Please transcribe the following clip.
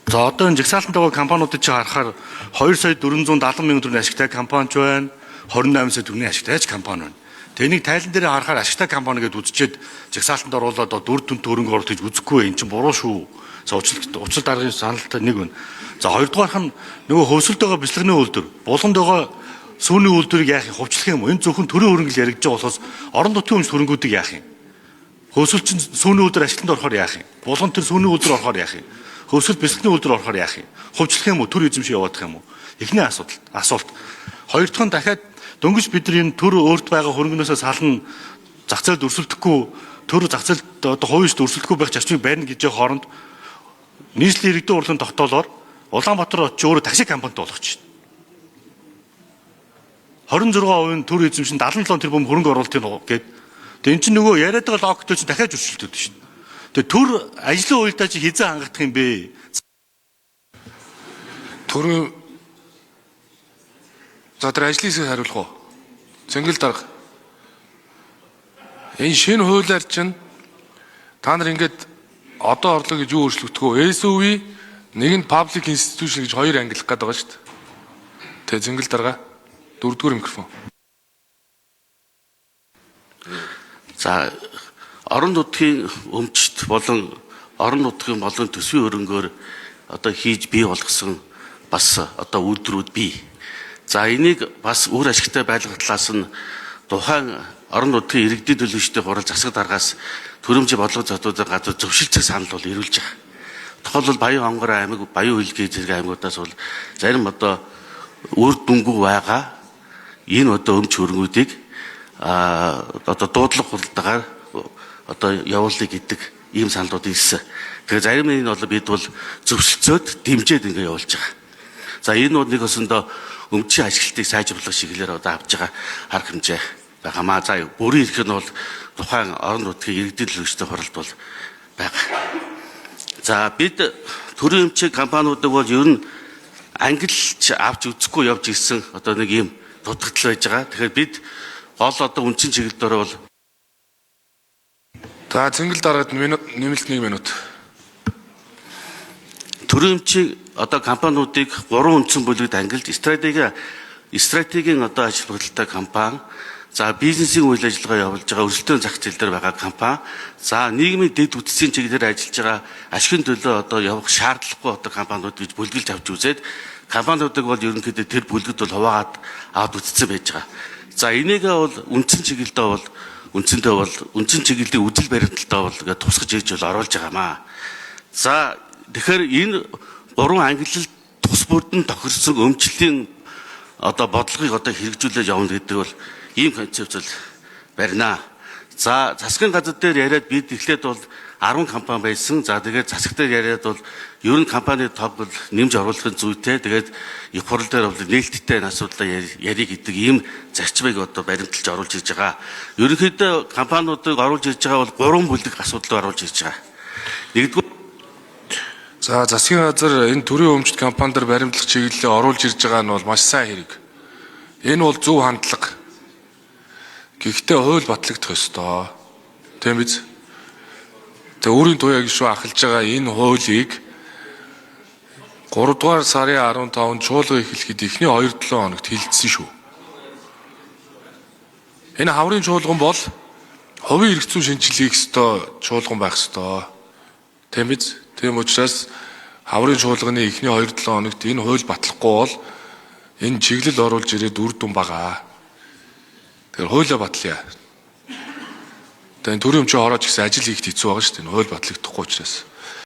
За одоо энэ жагсаалтанд байгаа компаниудыг чи харахаар 2 сая 470 мянган төгрөгийн ашигтай компани ч байна, 28 сая төгрөгийн ашигтай ч компани байна. Тэгээ энийг тайлан дээр харахаар ашигтай компани гэдээ үзчихэд жагсаалтанд оруулаад одоо үр дүнтэй хөрөнгө оруулалт гэж үзэхгүй, эн чинь буруу шүү. За учрал даргын саналтай нэг байна. За хоёрдугаарх нь нөгөө хөвсөлд байгаа бяцлагны үйлдвэр, булганд байгаа сүүний үйлдвэрийг яах юм, хувьчлах юм уу? Энэ зөвхөн төрийн хөрөнгө л яригдж байгаа болохоос орон нутгийн өмч хөрөнгүүдийг яах юм? Хөвсөл чинь сүүний үйлдвэр ашиглалтанд орохоор яах юм? Булган төр сүүний үйлдвэр орохоор яах юм? Хөвсөл бяцлагны үйлдвэр орохоор яах юм? Хувьчлах юм уу? Төр эзэмшиж яваадах юм уу? Эхний асуудал асуулт. Хоёр дахь нь дахиад дөнгөж бид нар энэ төр өөрт байгаа хөрөнгнөөсөө сална, зах зээлд өрсөлдөхгүй, төр зах зээлд одоо хувийн шид өрсөлдөхгүй байх зарчмыг барина гэж байгаа хооронд нийслэлийн иргэдийн хурлын тогтоолоор Улаанбаатар очиж өөрөө такси компанид болгочих. 26% төр эзэмшин 77 тэрбум хөрөнгө оруулалтын гээд. Тэгээ эн чинь нөгөө яриад байгаа логиктой чинь дахиад өрсөлдөд шин. Тэгээ төр ажлын уялдаа чи хизээ хангах юм бэ? Төрийн. За, тэр ажлын хэсгийг хариулах уу? Цэнгэл дарга. Энэ шинэ хуулиар чинь та нар ингээд одоо орлоо гэж юу өөрчлөгдөх вэ? SOE нэг нь public institution гэж хоёр ангилах гээд байгаа шүү дээ. Тэгээ цэнгэл дарга, дөрөвдүгээр микрофон. За, орон нутгийн өмчт болон орон нутгийн болон төсвийн хөрөнгөөр одоо хийж бий болгосон бас одоо үйлдвэрүүд бий. За, энийг бас үр ашигтай байлгах талаас нь тухайн орон нутгийн иргэдийн төлөвчдийн хурал, засаг даргаас, төрөмжийн бодлого зотуудын газар зөвшөлдсөх санал бол ирүүлж байгаа. Тухайлбал Баян Хонгор аймаг, Баян Үйлгийн зэрэг аймагудаас бол зарим одоо үр дүнгүй байгаа энэ одоо өмч хөрөнгүүдийг одоо дуудлага хуралдаагаар одоо явуулъя гэдэг ийм саналууд ирсэн. Тэгэхээр зарим нэг нь бол бид бол зөвшөлдсөд дэмжиж ингэ явуулж байгаа. За, энэ бол нэг өсөндөө өмчийн ашиглалтыг сайжруулах чиглэлээр одоо авч байгаа арга хэмжээ байгаамаа. За, бүрийн эрх нь бол тухайн орон нутгийн иргэдийн төлөөлөгчдийн хуралд бол байгаа. За, бид төрийн өмчийн компаниудыг бол ер нь ангилж авч үзэхгүй явж ирсэн одоо нэг ийм дутагдал байж байгаа. Тэгэхээр бид гол одоо үндсэн чиглэл дээр бол За, цэнгэл даргад минут нэмэлт 1 минут. Төрийн өмчийн одоо компаниудыг гурван үндсэн бүлэгт ангилж стратегийн одоо ажил бодолтой компани, за бизнесийн үйл ажиллагаа явуулж байгаа өрсөлдөөн зах зээл дээр байгаа компани, за нийгмийн дэд бүтцийн чиглэлээр ажиллаж байгаа ашигын төлөө одоо явах шаардлагагүй одоо компаниуд гэж бүлгэлж авч үзээд компаниудыг бол ерөнхийдөө тэр бүлгэд бол хуваагаад аваад үзсэн байж байгаа. За, энийг бол үндсэн чиглэлдээ бол үндсэндээ бол үндсэн чиглэлийн үзэл баримталтаа бол ингээд тусгаж ирж бол оруулж байгаамаа. За, тэгэхээр энэ гурван ангилал тус бүрдэн тохирсон өмчлөлийн одоо бодлогыг одоо хэрэгжүүлээд явна гэдэг бол ийм концепц бол барина. За, засгийн газар дээр яриад бид эхлээд бол 10 компани байсан. За, тэгээд засаг дээр яриад бол ер нь компани тог бол нэмж оруулахын зүйтэй. Тэгээд их хурал дээр бол нээлттэй асуудлаа ярих гэдэг ийм зарчмыг одоо баримталж оруулж ирж байгаа. Ерөнхийдөө компаниудыг оруулж ирж байгаа бол гурван бүлэг асуудал оруулж ирж байгаа. Нэгдүгээр За, засгийн газар энэ төрийн өмчт компани дээр баримтлах чиглэлээ оруулж ирж байгаа нь бол маш сайн хэрэг. Энэ бол зөв хандлага. Гэхдээ хууль батлагдах ёстой. Тийм биз? Тэгээ өөрийн туяа гişүү ахалж байгаа энэ хуулийг 3 дугаар сарын 15-нд чуулга эхлэхэд эхний 2-7 хоногт хилцсэн шүү. Энэ хаврын чуулган бол хувийн эрх зүйн шинжилгээ хийх ёстой чуулган байх ёстой. Тийм биз? Тийм учраас хаврын чуулганы эхний 2-7 хоногт энэ хууль батлахгүй бол энэ чиглэл оруулж ирээд үр дүн бага. Тэгэхээр хуулиа батлая. Тэгээ энэ төрийн өмчийн хорооч гэсэн ажил хийхэд хэцүү байгаа шүү дээ. Энэ хууль батлагдахгүй учраас.